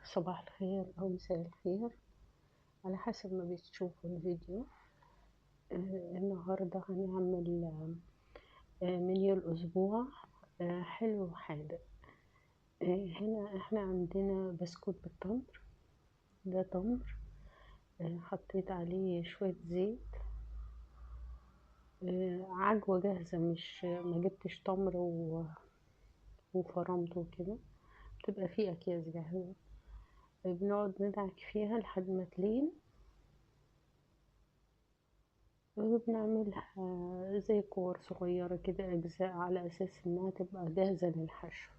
صباح الخير أو مساء الخير على حسب ما بتشوفوا الفيديو. النهاردة هنعمل منيو الأسبوع، حلو وحادق. هنا احنا عندنا بسكوت بالتمر، ده تمر حطيت عليه شوية زيت، عجوة جاهزة، مش ما جبتش تمر وفرمته وكده، بتبقى فيه أكياس جاهزة، بنقعد ندعك فيها لحد ما تلين، وبنعملها زي كور صغيرة كده، أجزاء على أساس إنها تبقى جاهزة للحشو.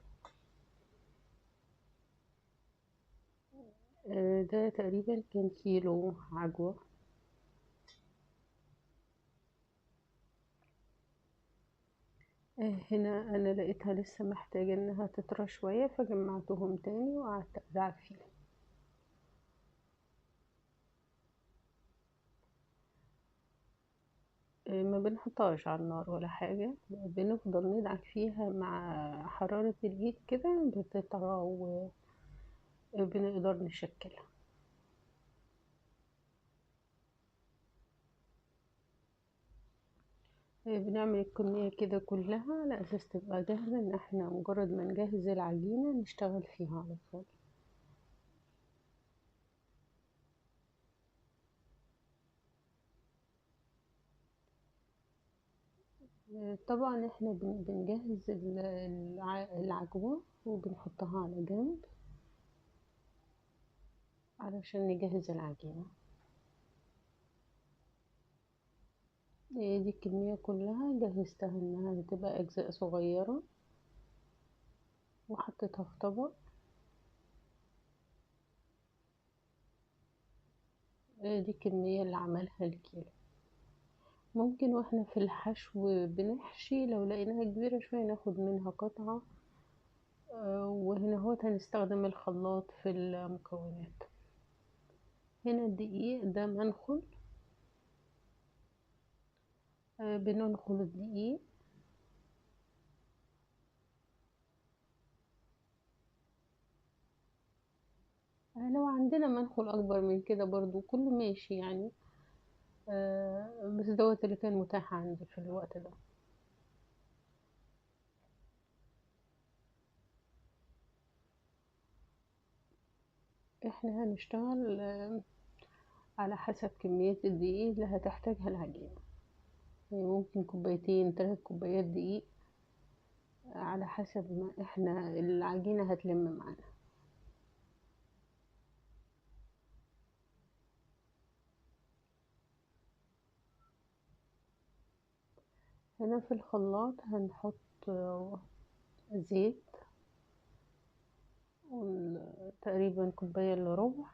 ده تقريبا كان كيلو عجوة. هنا أنا لقيتها لسه محتاجة إنها تطرى شوية، فجمعتهم تاني وقعدت أدعك فيهم. ما بنحطهاش على النار ولا حاجة، بنفضل ندعك فيها مع حرارة الإيد كده، بتطرى وبنقدر نشكلها. بنعمل الكمية كده كلها على أساس تبقى جاهزة، إن احنا مجرد ما نجهز العجينة نشتغل فيها على طول. طبعا احنا بنجهز العجوة وبنحطها على جنب علشان نجهز العجينة. دي الكمية كلها جهزتها انها تبقى اجزاء صغيرة وحطيتها في طبق. دي الكمية اللي عملها الكيلو. ممكن واحنا في الحشو بنحشي، لو لقيناها كبيرة شوية ناخد منها قطعة. وهنا هو هنستخدم الخلاط في المكونات. هنا الدقيق ده منخل، بننخل الدقيق. لو عندنا منخل اكبر من كده برضو كله ماشي يعني، بس دوت اللي كان متاح عندي في الوقت ده. احنا هنشتغل على حسب كمية الدقيق اللي هتحتاجها العجينة، يعني ممكن كوبايتين 3 كوبايات دقيق على حسب ما احنا العجينة هتلم معانا. هنا في الخلاط هنحط زيت تقريبا كوباية الا ربع،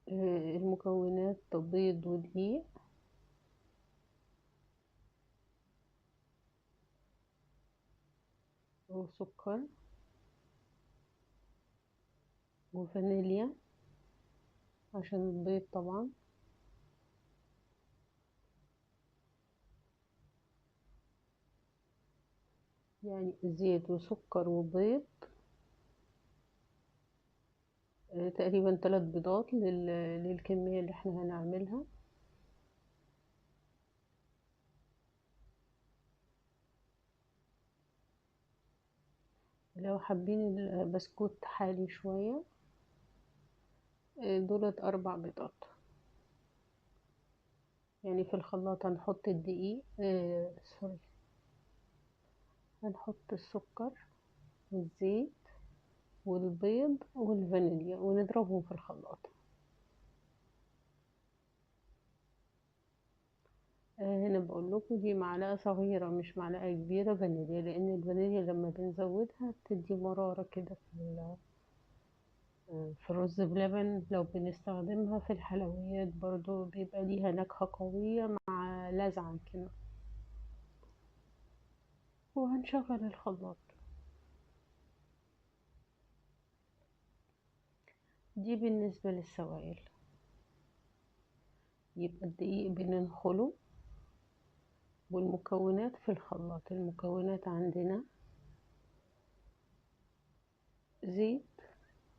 المكونات بيض ودقيق، وسكر وفانيليا عشان البيض طبعا، يعني زيت وسكر وبيض، تقريبا 3 بيضات للكمية اللي احنا هنعملها. لو حابين البسكوت حالي شوية، دولت 4 بيضات. يعني في الخلاط هنحط الدقيق، سوري، هنحط السكر والزيت والبيض والفانيليا ونضربهم في الخلاط. هنا بقول لكم دي معلقة صغيرة مش معلقة كبيرة فانيليا، لأن الفانيليا لما بنزودها بتدي مرارة كده في الرز بلبن. لو بنستخدمها في الحلويات برضو بيبقى ليها نكهة قوية مع لذعة كده. وهنشغل الخلاط. دي بالنسبة للسوائل. يبقى الدقيق بننخله والمكونات في الخلاط. المكونات عندنا زيت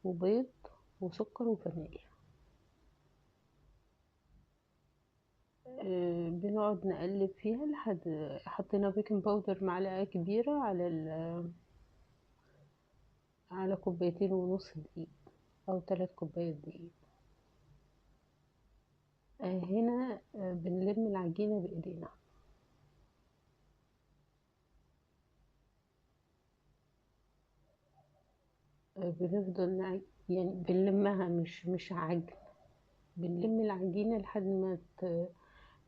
وبيض وسكر وفانيليا. بنقعد نقلب فيها لحد حطينا baking powder معلقة كبيرة على كوبايتين ونص دقيق أو 3 كوبايات دقيق. هنا بنلم العجينة بإيدينا. بنفضل يعني بنلمها، مش عجن، بنلم العجينة لحد ما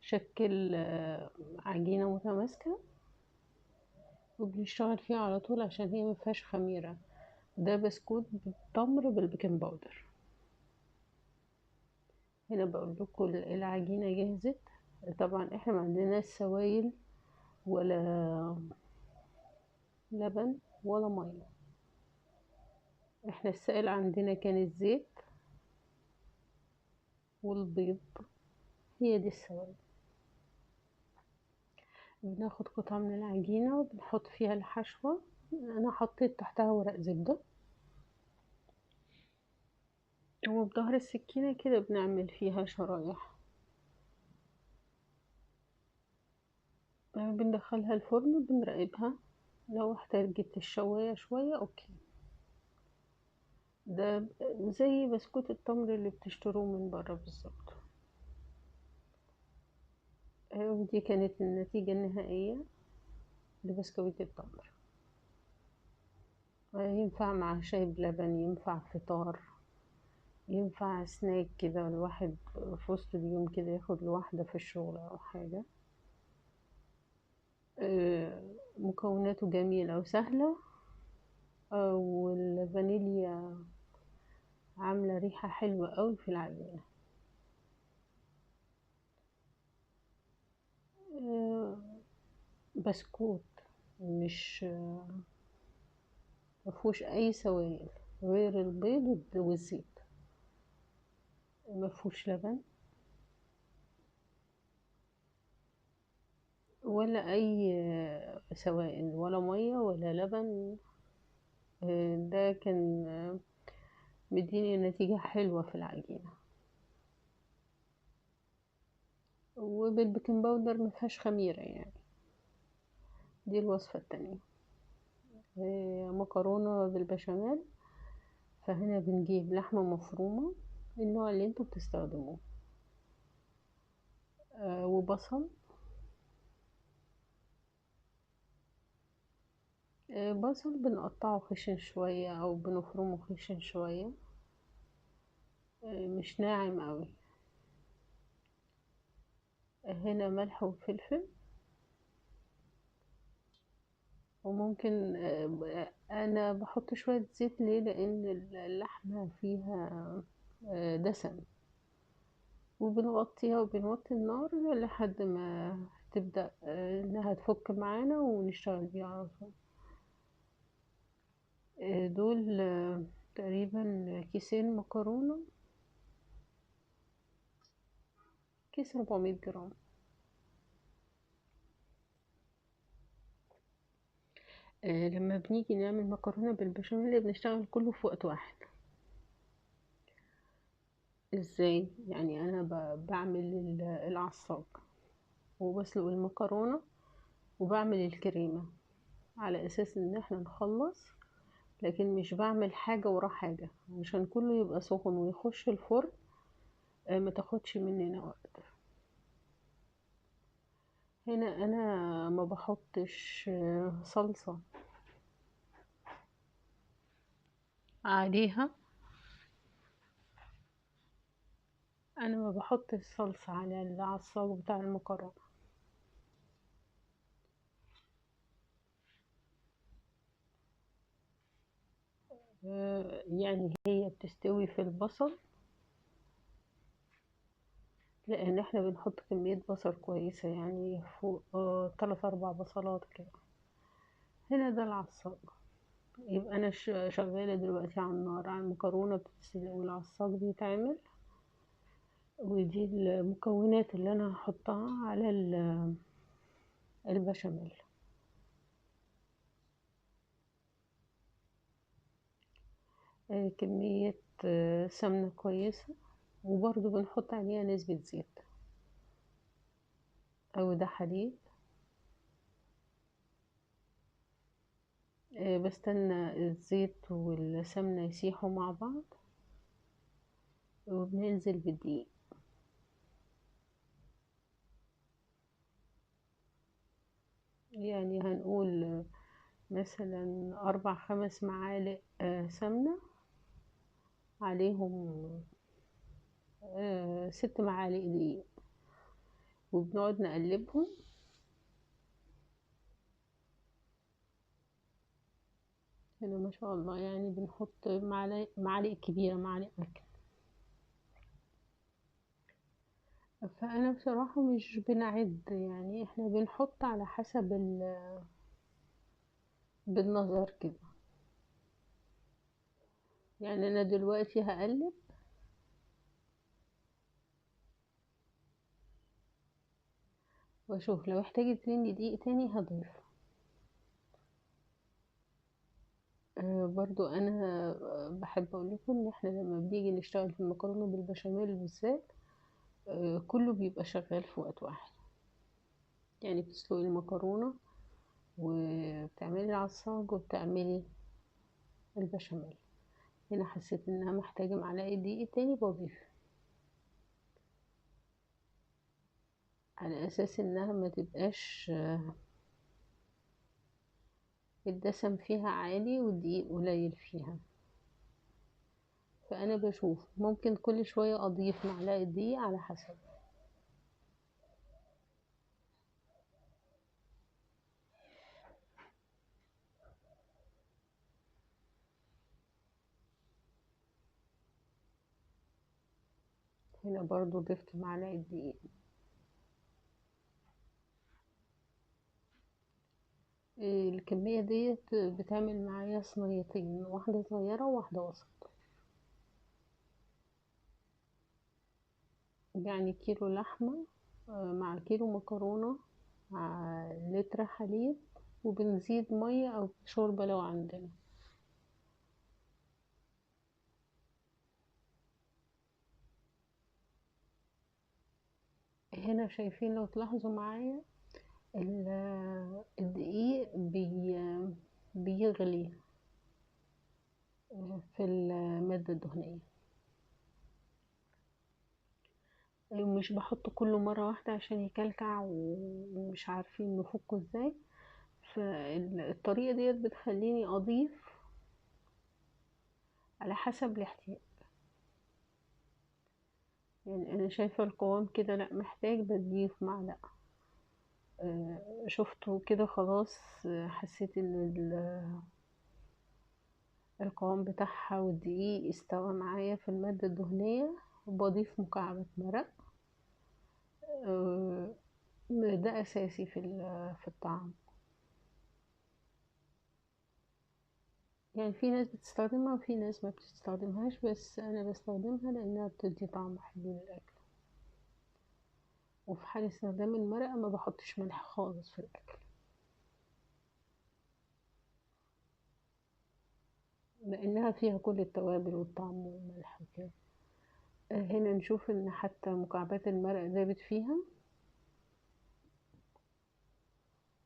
تشكل عجينة متماسكة، وبنشتغل فيها على طول عشان هي ما فيهاش خميرة. ده بسكوت بالتمر بال baking powder. هنا بقول لكم العجينة جهزت. طبعا احنا ما عندناش سوائل ولا لبن ولا مية، احنا السائل عندنا كان الزيت والبيض، هي دي السوائل. بناخد قطعة من العجينة وبنحط فيها الحشوة. انا حطيت تحتها ورق زبدة، وبظهر السكينة كده بنعمل فيها شرايح. بندخلها الفرن، بنراقبها، لو احتاجت الشواية شوية okay. ده زي بسكوت التمر اللي بتشتروه من بره بالظبط. ودي كانت النتيجة النهائية لبسكويت التمر. ينفع مع شاي بلبن، ينفع فطار، ينفع سناك كده، الواحد في وسط اليوم كده ياخد لوحده في الشغل او حاجة. مكوناته جميلة وسهلة، والفانيليا عاملة ريحة حلوة قوي في العجينة. بسكوت مش مفهوش اي سوائل غير البيض والزيت، مفهوش لبن ولا اي سوائل ولا ميه ولا لبن. ده كان مديني نتيجة حلوة في العجينة. وبال baking powder مفيهاش خميرة يعني. دي الوصفة التانية، مكرونة بالبشاميل. فهنا بنجيب لحمة مفرومة النوع اللي انتوا بتستخدموه، وبصل، بصل بنقطعه خشن شوية او بنفرمه خشن شوية، مش ناعم قوي. هنا ملح وفلفل، وممكن انا بحط شوية زيت. ليه؟ لان اللحمة فيها دسم. وبنغطيها وبنوطي النار لحد ما تبدأ انها تفك معانا ونشتغل بيها على طول. دول تقريبا كيسين مكرونة، كيس 400 جرام. لما بنيجي نعمل مكرونة بالبشاميل بنشتغل كله في وقت واحد. ازاي؟ يعني انا بعمل العصاج وبسلق المكرونة وبعمل الكريمة على اساس ان احنا نخلص، لكن مش بعمل حاجة ورا حاجة عشان كله يبقى سخن ويخش الفرن، ما تاخدش مننا وقت. هنا انا ما بحطش صلصة عليها، انا ما بحط الصلصة على العصاج بتاع المكرونة. يعني هي بتستوي في البصل، لان احنا بنحط كمية بصل كويسة، يعني فوق 3-4 بصلات كده. هنا ده العصاج، يبقى انا شغالة دلوقتي على النار، على المكرونة بتتسلق والعصاج بيتعمل، ودي المكونات اللي انا هحطها على البشاميل. كمية سمنة كويسة، وبرضو بنحط عليها نسبة زيت او ده حليب. بستنى الزيت والسمنة يسيحوا مع بعض، وبننزل بالدقيق. يعني هنقول مثلا 4-5 معالق سمنة، عليهم 6 معالق دقيق، وبنقعد نقلبهم. هنا ما شاء الله بنحط معالق كبيرة، معالق أكل. فأنا بصراحة مش بنعد، احنا بنحط على حسب بالنظر كده. أنا دلوقتي هقلب واشوف لو احتاجت مني دقيق تاني هضيف. برضو انا بحب اقول لكم ان احنا لما بنيجي نشتغل في المكرونه بالبشاميل بالذات، كله بيبقى شغال في وقت واحد. بتسلقي المكرونه وبتعملي العصاج وبتعملي البشاميل. هنا حسيت انها محتاجه معلقه دقيق تاني بضيف، على اساس انها ما تبقاش الدسم فيها عالي والدقيق قليل فيها. فانا بشوف ممكن كل شويه اضيف معلقه دقيق على حسب. هنا برضو ضفت معلقه دقيق. الكمية ديت بتعمل معايا صينيتين، واحدة صغيرة وواحدة وسط. كيلو لحمة مع كيلو مكرونة مع لتر حليب، وبنزيد مية أو شوربة لو عندنا. هنا شايفين لو تلاحظوا معايا الدقيق بيغلي في المادة الدهنية. مش بحطه كله مرة واحدة عشان يكلكع ومش عارفين نفكه ازاي، فالطريقة ديت بتخليني اضيف على حسب الاحتياج. انا شايفة القوام كده لا محتاج، بضيف معلقة. شفته كده خلاص، حسيت ان القوام بتاعها والدقيق استوى معايا في المادة الدهنية، وبضيف مكعبة مرق. ده اساسي في الطعام. في ناس بتستخدمها وفي ناس ما بتستخدمهاش، بس انا بستخدمها لانها بتدي طعم حلو للاكل. وفي حال استخدام المرقة ما بحطش ملح خالص في الاكل، لانها فيها كل التوابل والطعم والملح وكده. هنا نشوف ان حتى مكعبات المرق دابت فيها،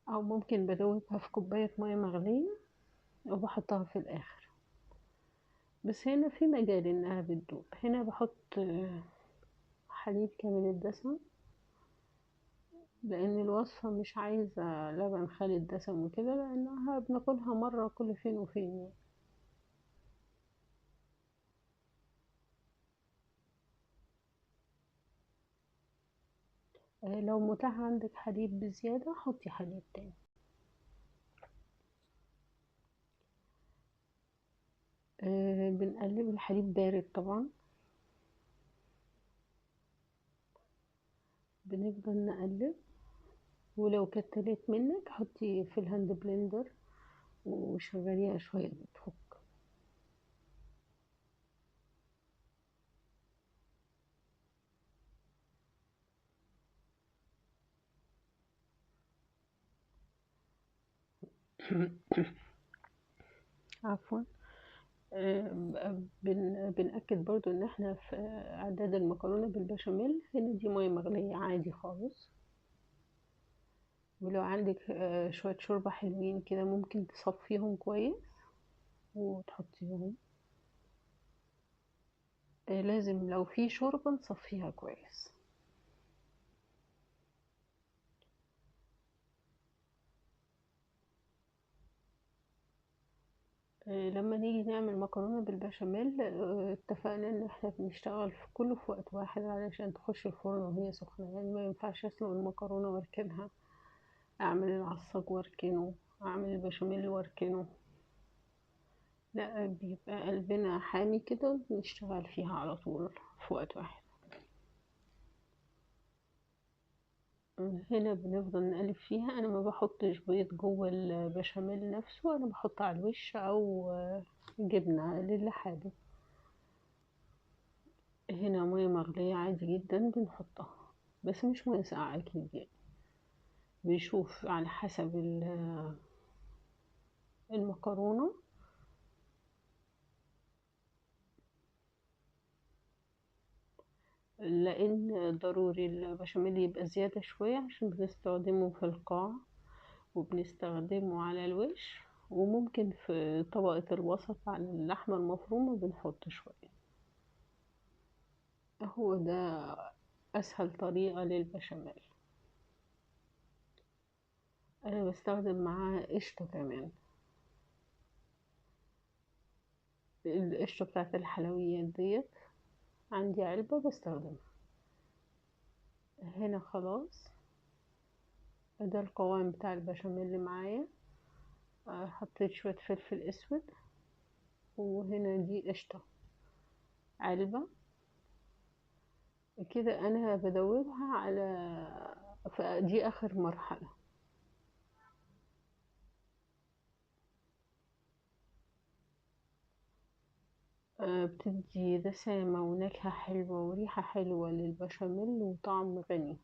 او ممكن بدوبها في كوباية مية مغلية وبحطها في الاخر، بس هنا في مجال انها بتدوب. هنا بحط حليب كامل الدسم، لان الوصفة مش عايزة لبن خالي الدسم وكده، لانها بناكلها مرة كل فين وفين. لو متاح عندك حليب بزيادة حطي حليب تاني. بنقلب الحليب بارد طبعا، بنفضل نقلب، ولو كتلت منك حطي في الهاند بلندر وشغليها شوية بتفك. عفوا. بنأكد برضو ان احنا في اعداد المكرونة بالبشاميل هنا دي مية مغلية عادي خالص. ولو عندك شوية شوربة حلوين كده ممكن تصفيهم كويس وتحطيهم. لازم لو في شوربة نصفيها كويس. لما نيجي نعمل مكرونة بالبشاميل، اتفقنا ان احنا بنشتغل في كله في وقت واحد علشان تخش الفرن وهي سخنة. ما ينفعش اسلق المكرونة واركنها، اعمل العصاج واركنه، اعمل البشاميل واركنه، لا بيبقى قلبنا حامي كده وبنشتغل فيها على طول في وقت واحد. هنا بنفضل نقلب فيها. انا ما بحطش بيض جوه البشاميل نفسه، انا بحط على الوش او جبنة للي حابب. هنا مية مغلية عادي جدا بنحطها، بس مش مية ساقعة اكيد، بنشوف على حسب المكرونة. لان ضروري البشاميل يبقى زيادة شوية عشان بنستخدمه في القاع وبنستخدمه على الوش، وممكن في طبقة الوسط على اللحمة المفرومة بنحط شوية. هو ده أسهل طريقة للبشاميل. أنا بستخدم معاه قشطة كمان، القشطة بتاعت الحلويات ديت عندي علبة بستخدمها. هنا خلاص ده القوام بتاع البشاميل اللي معايا. حطيت شوية فلفل اسود، وهنا دي قشطة علبة كده انا بدوبها على، فدي اخر مرحلة. بتدي دسامة ونكهة حلوة وريحة حلوة للبشاميل وطعم غني.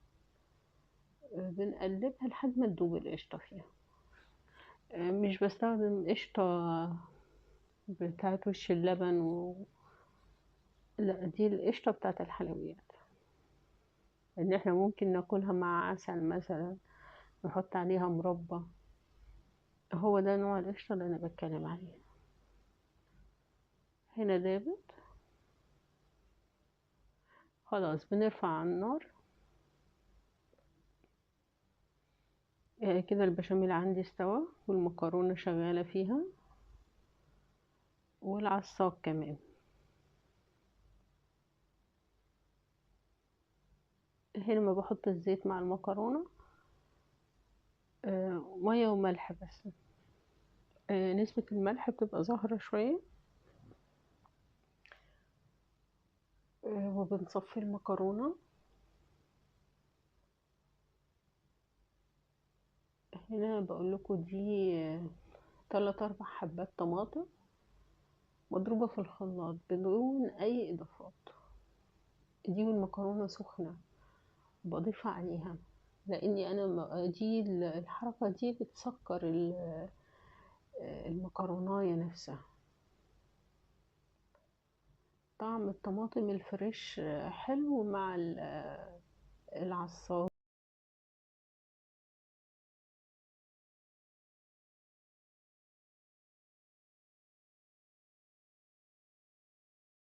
بنقلبها لحد ما تدوب القشطة فيها. مش بستخدم قشطة بتاعت وش اللبن لا، دي القشطة بتاعت الحلويات اللي احنا ممكن ناكلها مع عسل مثلا، نحط عليها مربى. هو ده نوع القشطة اللي انا بتكلم عليه. هنا دابت خلاص، بنرفع على النار. كده البشاميل عندي استوى والمكرونة شغالة فيها والعصاج كمان. هنا ما بحط الزيت مع المكرونة، مية وملح بس. نسبة الملح بتبقى ظاهرة شوية. وبنصفي المكرونة. هنا بقول لكم دي 3-4 حبات طماطم مضروبة في الخلاط بدون أي إضافات. دي والمكرونة سخنة بضيفها عليها، لأني أنا دي الحركة دي بتسكر المكروناية نفسها. طعم الطماطم الفريش حلو مع العصاج.